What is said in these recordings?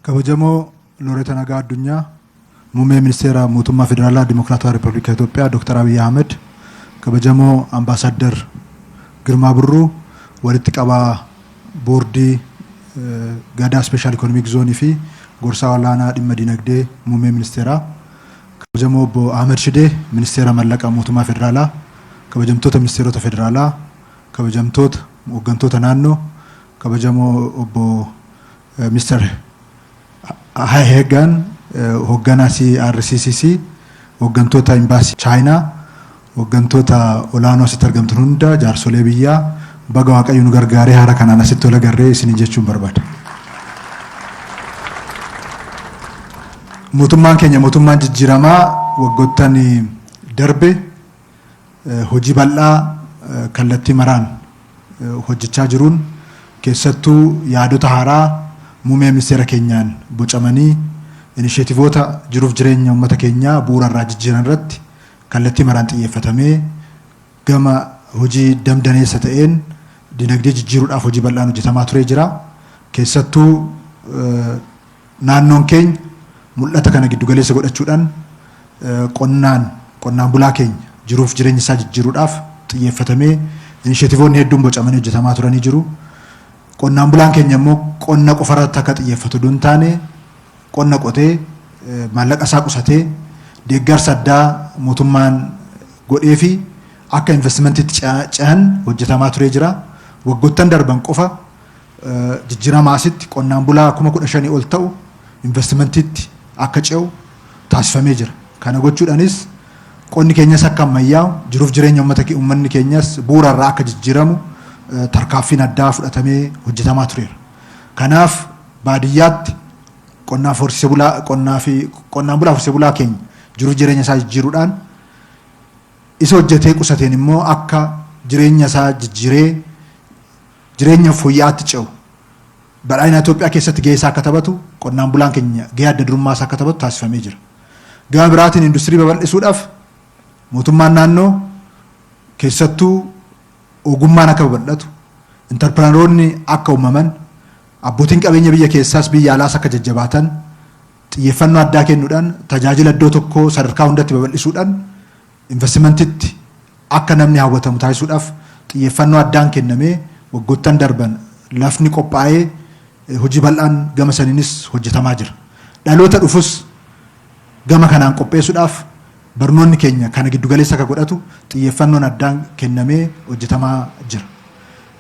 Kabajamoo Looreeta Nagaa Addunyaa, Muummee Ministeera Mootummaa Federaalaa Dimokiraatawaa Riippaabilika Itoophiyaa Dr. Abiy Ahmed, kabajamoo Ambaasaadder Girmaa Birruu, walitti qabaa boordii Gadaa Special Economic Zone fi gorsaa olaanaa dhimma dinagdee Muummee Ministeeraa, kabajamoo Obbo Ahmed Shidee, Ministeera Mallaqa Mootummaa Federaalaa, kabajamtoota ministeerota federaalaa, kabajamtoota hooggantoota naannoo, kabajamoo Obbo Mr. Hegan, hoogganaa CRCCC, hooggantoota imbaasii Chaayinaa, hooggantoota olaanoo asitti argamtan hunda, jaarsolee biyyaa, baga Waaqayyo nu gargaaree haara kanaan asitti wal agarree isinii jechuun barbaada. Mootummaan keenya mootummaan jijjiiramaa waggoottan darbe hojii bal'aa kallattii maraan hojjechaa jiruun, keessattuu yaadota haaraa muummee ministeera keenyaan bocamanii inisheetivoota jiruuf jireenya uummata keenyaa bu'uura irraa jijjiiran irratti kallattii maraan xiyyeeffatamee gama hojii damdaneessa ta'een dinagdee jijjiiruudhaaf hojii bal'aan hojjetamaa turee jira. Keessattuu naannoon keenya mul'ata kana giddugaleessa godhachuudhaan qonnaan bulaa keenya jiruuf jireenya isaa jijjiiruudhaaf xiyyeeffatamee inisheetivoonni hedduun bocamanii hojjetamaa turanii jiru. Qonnaan bulaan keenya immoo qonna qofarratti akka xiyyeeffatu osoo hin taane, qonna qotee maallaqa isaa qusatee deeggarsa addaa mootummaan godhee fi akka investimentiitti ce'an hojjetamaa turee jira. Waggoottan darban qofa jijjiiramaa asitti qonnaan bulaa 15,000 ol ta'u investimentiitti akka ce'u taasifamee jira. Kana gochuudhaanis qonni keenyas akka ammayyaa'u, jiruuf jireenya uummanni keenyas bu'uura irraa akka jijjiiramu tarkaanfiin addaa fudhatamee hojjetamaa tureera. Kanaaf baadiyyaatti qonnaa horsiisee bulaa qonnaa fi qonnaan bulaa horsiisee bulaa keenya jiruuf jireenya isaa jijjiiruudhaan, isa hojjetee qusateen immoo akka jireenya isaa jijjiiree jireenya fooyya'aatti ce'u, badhaadhina Itoophiyaa keessatti gahee isaa akka taphatu, qonnaan bulaan keenya gahee adda durummaa isaa akka taphatu taasifamee jira. Gama biraatiin industirii babal'isuudhaaf mootummaan naannoo keessattuu ogummaan akka babal'atu, intarpiranaroonni akka uumaman, abbootiin qabeenya biyya keessaas biyya alaas akka jajjabaatan xiyyeeffannoo addaa kennuudhaan, tajaajila iddoo tokkoo sadarkaa hundatti babal'isuudhaan investimentitti akka namni hawwatamu taasisuudhaaf xiyyeeffannoo addaan kennamee waggoottan darban lafni qophaa'ee hojii bal'aan gama saniinis hojjetamaa jira. Dhaloota dhufus gama kanaan qopheessuudhaaf barnoonni keenya kana giddugaleessa akka godhatu xiyyeeffannoon addaan kennamee hojjetamaa jira.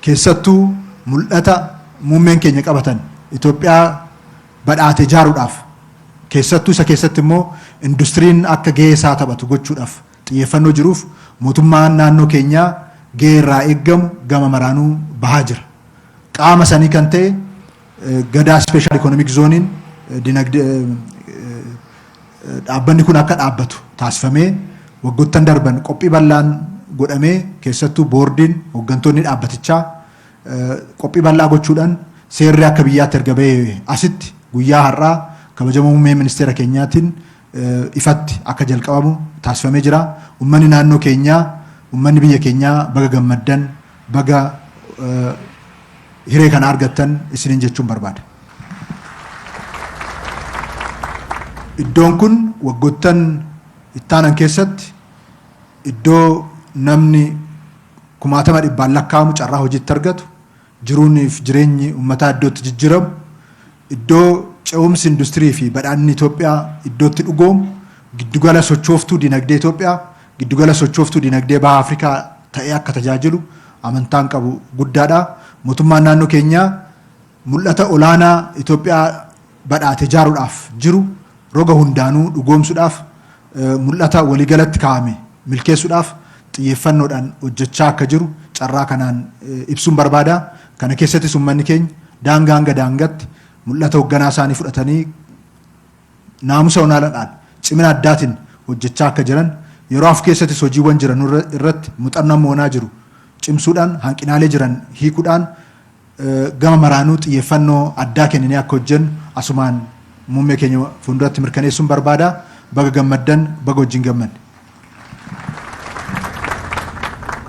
Keessattuu mul'ata muummeen keenya qabatan Itoophiyaa badhaate ijaaruudhaaf, keessattuu isa keessatti immoo industiriin akka gahee isaa taphatu gochuudhaaf xiyyeeffannoo jiruuf mootummaan naannoo keenyaa gahee irraa eeggamu gama maraanuu bahaa jira. Qaama sanii kan ta'e Gadaa Special Economic Zooniin dinagdee dhaabbanni kun akka dhaabbatu taasifamee waggoottan darban qophii bal'aan godhamee, keessattuu boordiin hooggantoonni dhaabbatichaa qophii bal'aa gochuudhaan seerri akka biyyaatti erga bahee asitti guyyaa har'aa kabajamoo muummee ministeera keenyaatiin ifatti akka jalqabamu taasifamee jira. Uummanni naannoo keenyaa, uummanni biyya keenyaa baga gammaddan, baga hiree kana argattan isiniin jechuun barbaada. Iddoon kun waggoottan ittaanan keessatti iddoo namni kumaatama dhibbaan lakkaa'amu carraa hojiitti argatu, jiruuniif jireenyi uummataa iddootti jijjiiramu, iddoo ce'umsi industirii fi badhaadhinni Itoophiyaa iddootti dhugoomu, giddugala sochooftuu dinagdee Itoophiyaa, giddugala sochooftuu dinagdee Baha Afrikaa ta'ee akka tajaajilu amantaan qabu guddaadha. Mootummaan naannoo keenyaa mul'ata olaanaa Itoophiyaa badhaate ijaaruudhaaf jiru roga hundaanuu dhugoomsuudhaaf, mul'ata waliigalatti kaa'ame milkeessuudhaaf xiyyeeffannoodhaan hojjechaa akka jiru carraa kanaan ibsuun barbaada. Kana keessattis uummanni keenya daangaa hanga daangatti mul'ata hoogganaa isaanii fudhatanii naamusa olaanaadhaan cimina addaatiin hojjechaa akka jiran, yeroo af keessattis hojiiwwan jiran irratti muuxannoo moonaa jiru cimsuudhaan, hanqinaalee jiran hiikuudhaan gama maraanuu xiyyeeffannoo addaa kenninee akka hojjennu asumaan muummee keenya fuulduratti mirkaneessuun barbaada. Baga gammaddan, baga wajjin gammanne.